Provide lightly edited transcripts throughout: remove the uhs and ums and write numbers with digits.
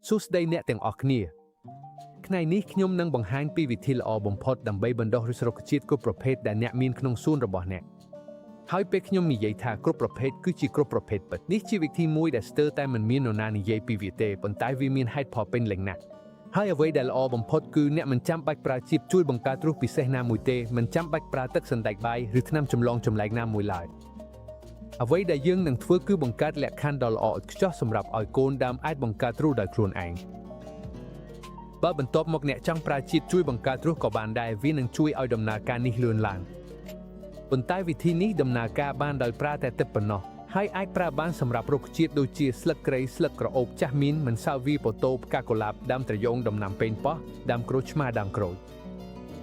សួស្តីអ្នកទាំងអស់គ្នាថ្ងៃនេះខ្ញុំនឹងបង្ហាញពីវិធីល្អបំផុតដើម្បីបណ្ដុះឫសរុក្ខជាតិគ្រប់ប្រភេទដែលអ្នកមានក្នុងសួនរបស់អ្នកហើយពេលខ្ញុំនិយាយថាគ្រប់ប្រភេទគឺជាគ្រប់ប្រភេទពិតនេះជាវិធីមួយដែលស្ទើរតែមិនមាននរណានិយាយពីវាទេប៉ុន្តែវាមានហេតុផលពេញលេញណាស់ហើយអ្វីដែលល្អបំផុតគឺអ្នកមិនចាំបាច់ប្រើជាតិជួយបង្កើតឫសពិសេសណាមួយទេមិនចាំបាច់ប្រើទឹកសណ្តែកបាយឬថ្នាំចម្លងចម្លែកណាមួយឡើយអ្វីដែលយើងនឹងធ្វើគឺបង្កើតលក្ខខណ្ឌដ៏ល្អឥតខ្ចោះសម្រាប់ឲ្យកូនដើមអាចបង្កើតឫសដោយខ្លួនឯង បើបន្ទាប់មកអ្នកចង់ប្រើជាតិជួយបង្កើតឫសក៏បានដែរវានឹងជួយឲ្យដំណើរការនេះលឿនឡើងប៉ុន្តែវិធីនេះដំណើរការបានដោយប្រើតែទឹកប៉ុណ្ណោះហើយអាចប្រើបានសម្រាប់រុក្ខជាតិដូចជាស្លឹកគ្រៃស្លឹកក្រអូបចាស់មីនមិនសាវីប៉ូតូផ្កាកុលាបដើមត្រយងដំណាំពេញប៉ោះដើមក្រូចឆ្មាដើមក្រូច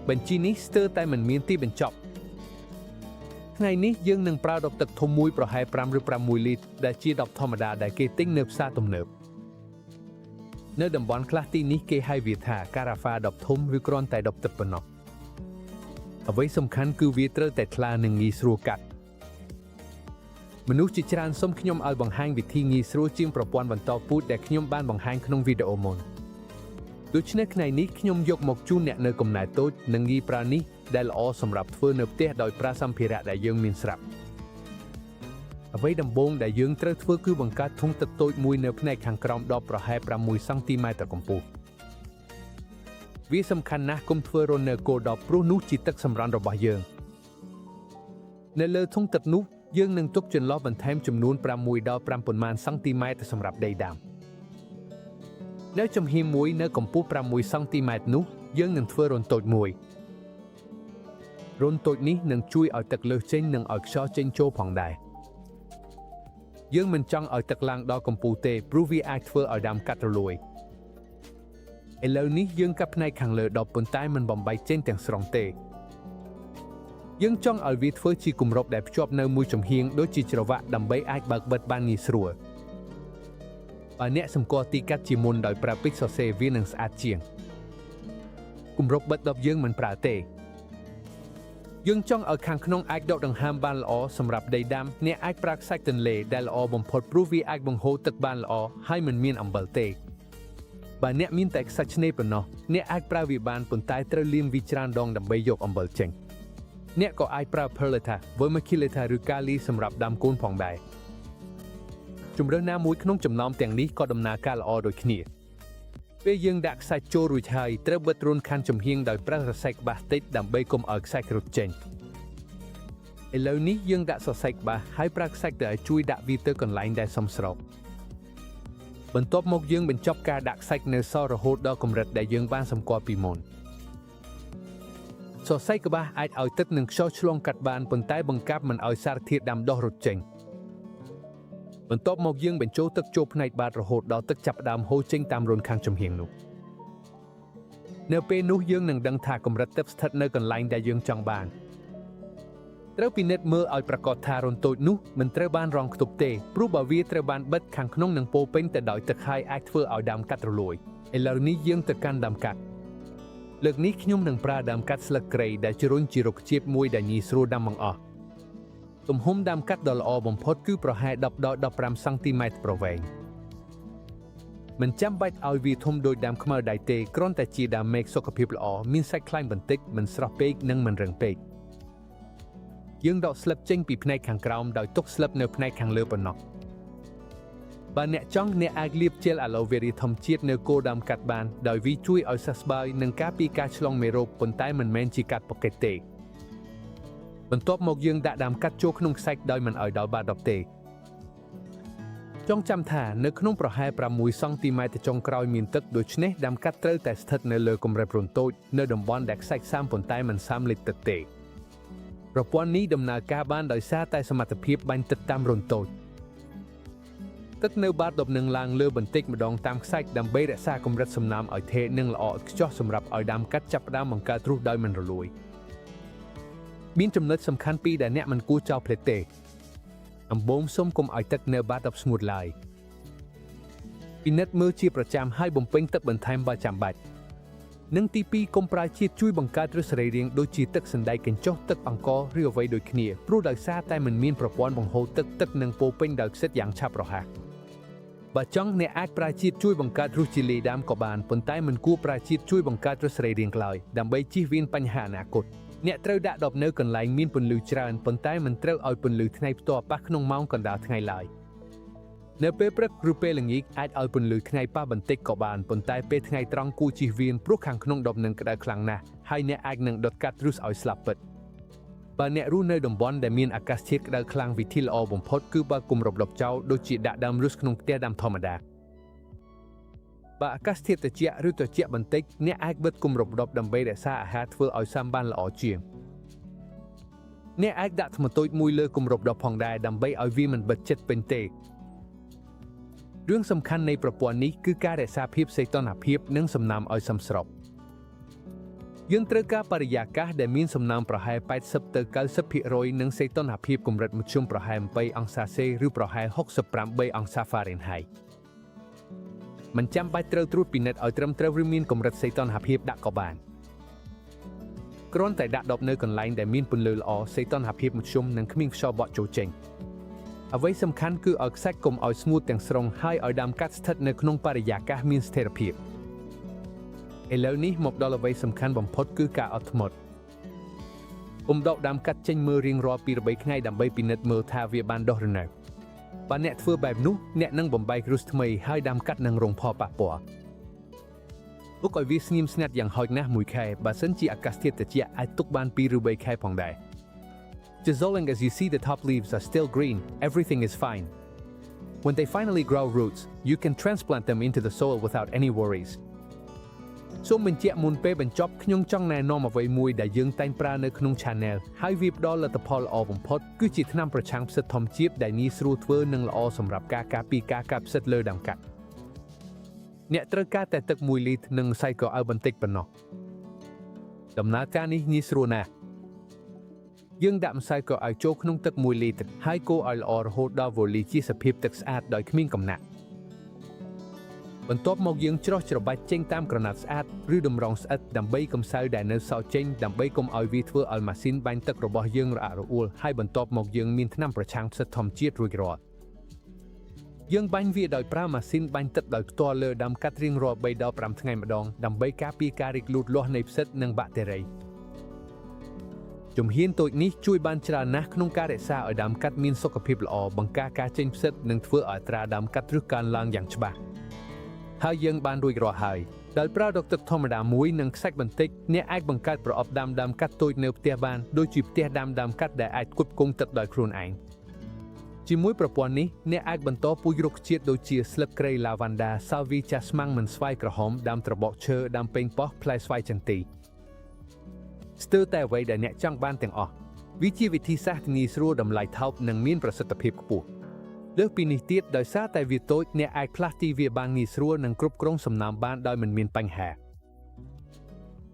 បញ្ជីនេះស្ទើរតែមិនមានទីបញ្ចប់ថ្ងៃនេះយើងនឹងប្រើដបទឹកធំមួយប្រហែល5ឬ6លីត្រដែលជាដបធម្មតាដែលគេទិញនៅផ្សារទំនើប នៅតំបន់ខ្លះទីនេះគេហៅវាថាការ៉ាហ្វាដបធំឬគ្រាន់តែដបទឹកប៉ុណ្ណោះអ្វីសំខាន់គឺវាត្រូវតែថ្លានិងងាយស្រួលកាត់មនុស្សជាច្រើនសុំខ្ញុំឲ្យបង្ហាញវិធីងាយស្រួលជាងប្រព័ន្ធបន្តពូជដែលខ្ញុំបានបង្ហាញក្នុងវីដេអូមុនដូច្នេះថ្ងៃនេះខ្ញុំយកមកជូនអ្នកនៅកំណែតូចនិងងាយប្រើនេះដែលល្អសម្រាប់ធ្វើនៅផ្ទះដោយប្រើសម្ភារៈដែលយើងមានស្រាប់អ្វីដំបូងដែលយើងត្រូវធ្វើគឺបង្កើតធុងទឹកតូចមួយនៅផ្នែកខាងក្រោមដបប្រហែល6សង់ទីម៉ែត្រកម្ពស់ វាសំខាន់ណាស់កុំធ្វើរន្ធនៅគោលដបព្រោះនោះជាទឹកសម្រន់របស់យើងនៅលើធុងទឹកនោះយើងនឹងទុកចន្លោះបន្ថែមចំនួន6ដល់5ប៉ុន្មានសង់ទីម៉ែត្រសម្រាប់ដីដាំនៅចំហៀងមួយនៅកម្ពស់6សង់ទីម៉ែត្រនោះយើងនឹងធ្វើរន្ធតូចមួយរន្ធតូចនេះនឹងជួយឲ្យទឹកលើសចេញនិងឲ្យខ្យល់ចេញចូលផងដែរយើងមិនចង់ឲ្យទឹកឡើងដល់កម្ពស់ទេព្រោះវាអាចធ្វើឲ្យដើមកាត់រលួយ ឥឡូវនេះយើងកាត់ផ្នែកខាងលើដបប៉ុន្តែមិនបំបែកចេញទាំងស្រុងទេយើងចង់ឲ្យវាធ្វើជាគម្របដែលភ្ជាប់នៅមួយចំហៀងដូចជាច្រវាក់ដើម្បីអាចបើកបិទបានងាយស្រួលបើអ្នកសម្គាល់ទីកាត់ជាមុនដោយប្រើពេជ្រសរសេរវានឹងស្អាតជាងគម្របបិទដបយើងមិនប្រើទេយើងចង់ឲ្យខាងក្នុងអាចដកដង្ហើមបានល្អសម្រាប់ដីដាំអ្នកអាចប្រើខ្សាច់ទន្លេដែលល្អបំផុតព្រោះវាអាចបង្ហូរទឹកបានល្អហើយមិនមានអំបិលទេ បើអ្នកមានតែខ្សាច់ឆ្នេរប៉ុណ្ណោះអ្នកអាចប្រើវាបានប៉ុន្តែត្រូវលាងវាច្រើនដងដើម្បីយកអំបិលចេញអ្នកក៏អាចប្រើ Perlite, Vermiculite ឬកាលីសម្រាប់ដាំកូនផងដែរជម្រើសណាមួយក្នុងចំណោមទាំងនេះក៏ដំណើរការល្អដូចគ្នាពេលយើងដាក់ខ្សាច់ចូលរួចហើយត្រូវបិទរន្ធខាងចំហៀងដោយប្រើសរសៃក្បាសតិចដើម្បីកុំឲ្យខ្សាច់រត់ចេញឥឡូវនេះយើងដាក់សរសៃក្បាសហើយប្រើខ្សាច់ទៅឲ្យជួយដាក់វាទៅកន្លែងដែលសមស្រប បន្ទាប់មកយើងបញ្ចប់ការដាក់ខ្សាច់នៅសល់រហូតដល់កម្រិតដែលយើងបានសម្គាល់ពីមុនសរសៃក្បាសអាចឲ្យទឹកនិងខ្យល់ឆ្លងកាត់បានប៉ុន្តែបង្កាប់មិនឲ្យសារធាតុដាំដុះរត់ចេញបន្ទាប់មកយើងបញ្ចូលទឹកចូលផ្នែកបាតរហូតដល់ទឹកចាប់ផ្ដើមហូរចេញតាមរន្ធខាងចំហៀងនោះនៅពេលនោះយើងនឹងដឹងថាកម្រិតទឹកស្ថិតនៅកន្លែងដែលយើងចង់បាន ត្រូវពិនិត្យមើលឲ្យប្រាកដថារន្ធតូចនោះមិនត្រូវបានរងខ្ទប់ទេព្រោះបើវាត្រូវបានបិទខាងក្នុងនឹងពោពេញទៅដោយទឹកហើយអាចធ្វើឲ្យដើមកាត់រលួយឥឡូវនេះយើងទៅកាន់ដើមកាត់លើកនេះខ្ញុំនឹងប្រើដើមកាត់ស្លឹកគ្រៃដែលជ្រុញជារុក្ខជាតិមួយដែលងាយស្រួលដាំបង្អស់ទំហំដើមកាត់ដ៏ល្អបំផុតគឺប្រហែល10ដល់15សង់ទីម៉ែត្រប្រវែងមិនចាំបាច់ឲ្យវាធំដូចដើមខ្មៅដៃទេគ្រាន់តែជាដើមមែកសុខភាពល្អមានសាច់ខ្លាញ់បន្តិចមិនស្រស់ពេកនិងមិនរឹងពេក យើងដកស្លឹកចេញពីផ្នែកខាងក្រោមដោយទុកស្លឹកនៅផ្នែកខាងលើប៉ុណ្ណោះបើអ្នកចង់អ្នកអាចលាបជែលអាឡូវេរ៉ាធម្មជាតិនៅគោលដើមកាត់បានដោយវាជួយឲ្យសះស្បើយនិងការពារការឆ្លងមេរោគប៉ុន្តែមិនមែនជាកាត់ពកេតទេបន្ទាប់មកយើងដាក់ដើមកាត់ចូលក្នុងខ្សាច់ដោយមិនឲ្យដល់បាតដបទេចងចាំថានៅក្នុងប្រហែល6សង់ទីម៉ែត្រចុងក្រោយមានទឹកដូច្នេះដើមកាត់ត្រូវតែស្ថិតនៅលើកម្រិតរន្ធតូចនៅតំបន់ដែលខ្សាច់សាមប៉ុន្តែមិនសាមលិចទឹកទេ ប្រព័ន្ធនេះដំណើរការបានដោយសារតែសមត្ថភាពបាញ់ទឹកតាមរន្ធតូចទឹកនៅបាតដបនឹងឡើងលើបន្តិចម្ដងតាមខ្សាច់ដើម្បីរក្សាកម្រិតសំណើមឲ្យថេរនិងល្អឥតខ្ចោះសម្រាប់ឲ្យដើមកាត់ចាប់ផ្ដើមបង្កើតឫសដោយមិនរលួយមានចំណុចសំខាន់ពីរដែលអ្នកមិនគួរចោលភ្លេចទេដំបូងសូមកុំឲ្យទឹកនៅបាតដបស្ងួតឡើយពិនិត្យមើលជាប្រចាំហើយបំពេញទឹកបន្ថែមបើចាំបាច់ និងទី2កុំប្រើជាតិជួយបង្កើតឫសសរីរាង្គដូចជាទឹកសណ្តែកកញ្ចុះទឹកអង្ករឬអ្វីដូចគ្នាព្រោះដោយសារតែមិនមានប្រព័ន្ធបង្ហូរទឹកទឹកនឹងពោពេញដោយខ្សិតយ៉ាងឆាប់រហ័ស បើចង់អ្នកអាចប្រើជាតិជួយបង្កើតឫសជាលាយដើមក៏បានប៉ុន្តែមិនគួរប្រើជាតិជួយបង្កើតឫសសរីរាង្គឡើយដើម្បីជៀសវាងបញ្ហាអនាគតអ្នកត្រូវដាក់ដបនៅកន្លែងមានពន្លឺច្រើនប៉ុន្តែមិនត្រូវឲ្យពន្លឺថ្ងៃផ្ទាល់ប៉ះក្នុងម៉ោងកណ្ដាលថ្ងៃឡើយនៅពេលព្រឹកឬពេលល្ងាចអាចឲ្យពន្លឺថ្ងៃប៉ះបន្តិចក៏បានប៉ុន្តែពេលថ្ងៃត្រង់គួរជៀសវាងព្រោះខាងក្នុងដបនឹងក្តៅខ្លាំងណាស់ហើយអ្នកអាចនឹងដុតកាត់ឫសឲ្យស្លាប់ពិតបើអ្នករស់នៅតំបន់ដែលមានអាកាសធាតុក្តៅខ្លាំងវិធីល្អបំផុតគឺបើកគម្របដបចោលដូចជាដាក់ដើមឫសក្នុងផ្ទះដាំធម្មតាបើអាកាសធាតុត្រជាក់ឬត្រជាក់បន្តិចអ្នកអាចបិទគម្របដបដើម្បីរក្សាអាហារធ្វើឲ្យស៊ាំបានល្អជាងអ្នកអាចដាក់ថ្មតូចមួយលើគម្របដបផងដែរដើម្បីឲ្យវាមិនបិទជិតពេញទេរឿងសំខាន់នៃប្រព័ន្ធនេះគឺការរក្សាភាពសីតុណ្ហភាពនិងសំណើមឲ្យសមស្របយើងត្រូវការបរិយាកាសដែលមានសំណើមប្រហែល80ទៅ90%និងសីតុណ្ហភាពកម្រិតមធ្យមប្រហែល8អង្សាសេឬប្រហែល68អង្សាហ្វារ៉េនហៃតមិនចាំបាច់ត្រូវត្រួតពិនិត្យឲ្យត្រឹមត្រូវឬមានកម្រិតសីតុណ្ហភាពដាក់ក៏បានគ្រាន់តែដាក់ដបនៅកន្លែងដែលមានពន្លឺល្អសីតុណ្ហភាពមធ្យមនិងគ្មានខ្យល់បក់ចូលចេញអ្វីសំខាន់គឺឲ្យខ្សាច់កុំឲ្យស្ងួតទាំងស្រុងហើយឲ្យដើមកាត់ស្ថិតនៅក្នុងបរិយាកាសមានស្ថិរភាពឥឡូវនេះមកដល់អ្វីសំខាន់បំផុតគឺការអត់ធ្មត់កុំដកដើមកាត់ចេញមើលរៀងរាល់ពី3ថ្ងៃដើម្បីពិនិត្យមើលថាវាបានដុះឬនៅបើអ្នកធ្វើបែបនោះអ្នកនឹងបំបែកឫសថ្មីហើយដើមកាត់នឹងរងផលប៉ះពាល់ទុកឲ្យវាស្ងៀមស្ងាត់យ៉ាងហោចណាស់មួយខែបើសិនជាអាកាសធាតុត្រជាក់អាចទុកបាន2ឬ3ខែផងដែរ Just so long as you see the top leaves are still green, everything is fine. When they finally grow roots, you can transplant them into the soil without any worries. សូមបញ្ជាក់មុនពេលបញ្ចប់ខ្ញុំចង់ណែនាំអ្វីមួយដែលយើងតែងប្រើនៅក្នុង Channel ហើយវាផ្ដល់លទ្ធផលល្អបំផុតគឺជាថ្នាំប្រឆាំងផ្សិតធម្មជាតិដែលងាយស្រួលធ្វើនិងល្អសម្រាប់ការការពារការកាប់ផ្សិតលើដើមកាត់អ្នកត្រូវការតែទឹក1លីត្រនិងម្សៅកៅបន្តិចប៉ុណ្ណោះដំណើរការនេះងាយស្រួលណាស់យើងដាក់ម្សៅកៅចូលក្នុងទឹក1លីត្រហើយកូរឲ្យល្អរហូតដល់វលីជាសភាពទឹកស្អាតដោយគ្មានកំណាក់បន្ទាប់មកយើងច្រោះច្របាច់ចេញតាមក្រណាត់ស្អាតឬតម្រងស្អិតដើម្បីកម្សៅដែលនៅសល់ចេញដើម្បីកុំឲ្យវាធ្វើឲ្យម៉ាស៊ីនបាញ់ទឹករបស់យើងរអាក់រអួលហើយបន្ទាប់មកយើងមានថ្នាំប្រឆាំងផ្សិតធម្មជាតិរួចរាល់យើងបាញ់វាដោយប្រើម៉ាស៊ីនបាញ់ទឹកដោយផ្ទាល់លើដើមកាត់រៀងរាល់3ដល់5ថ្ងៃម្ដងដើម្បីការពារការរីកលូតលាស់នៃផ្សិតនិងបាក់តេរីជំហានតូចនេះជួយបានច្រើនណាស់ក្នុងការរក្សាឲ្យដើមកាត់មានសុខភាពល្អបង្ការការចេញផ្សិតនិងធ្វើឲ្យអត្រាដើមកាត់ឫសកើនឡើងយ៉ាងច្បាស់ហើយយើងបានរួចរាល់ហើយដោយប្រើដបទឹកធម្មតាមួយនិងខ្សាច់បន្តិចអ្នកអាចបង្កើតប្រអប់ដាំដើមកាត់តូចនៅផ្ទះបានដូចជាផ្ទះដាំដើមកាត់ដែលអាចផ្គត់ផ្គង់ទឹកដោយខ្លួនឯងជាមួយប្រព័ន្ធនេះអ្នកអាចបន្តពូជរុក្ខជាតិដូចជាស្លឹកគ្រៃឡាវ៉ាន់ដាសាល់វីចាស្មាំងមិនស្វាយក្រហមដើមត្របកឈើដើមប៉េងប៉ោះផ្លែស្វាយចន្ទីស្ទើរតែអ្វីដែលអ្នកចង់បានទាំងអស់វាជាវិធីសាស្ត្រងាយស្រួលតម្លៃថោកនិងមានប្រសិទ្ធភាពខ្ពស់លើសពីនេះទៀតដោយសារតែវាតូចអ្នកអាចផ្លាស់ទីវាបានងាយស្រួលនិងគ្រប់គ្រងសំណើមបានដោយមិនមានបញ្ហា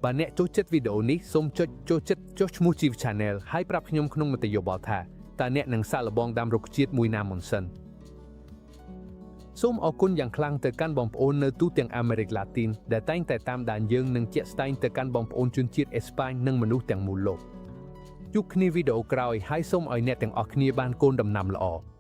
បើអ្នកចូលចិត្តវីដេអូនេះសូមចុចចូលចិត្តចុះឈ្មោះជីវ Channel ហើយប្រាប់ខ្ញុំក្នុងមតិយោបល់ថាតើអ្នកនឹងសាកល្បងដាំរុក្ខជាតិមួយណាមុនសិនសូមអរគុណយ៉ាងខ្លាំងទៅកាន់បងប្អូននៅទូទាំងអាមេរិកឡាទីនដែលតែងតែតាមដានយើងនិងជាក់ស្ដែងទៅកាន់បងប្អូនជនជាតិអេស្ប៉ាញនិងមនុស្សទាំងមូលលោកជួបគ្នាវីដេអូក្រោយហើយសូមឲ្យអ្នកទាំងអស់គ្នាបានកូនដំណាំល្អ។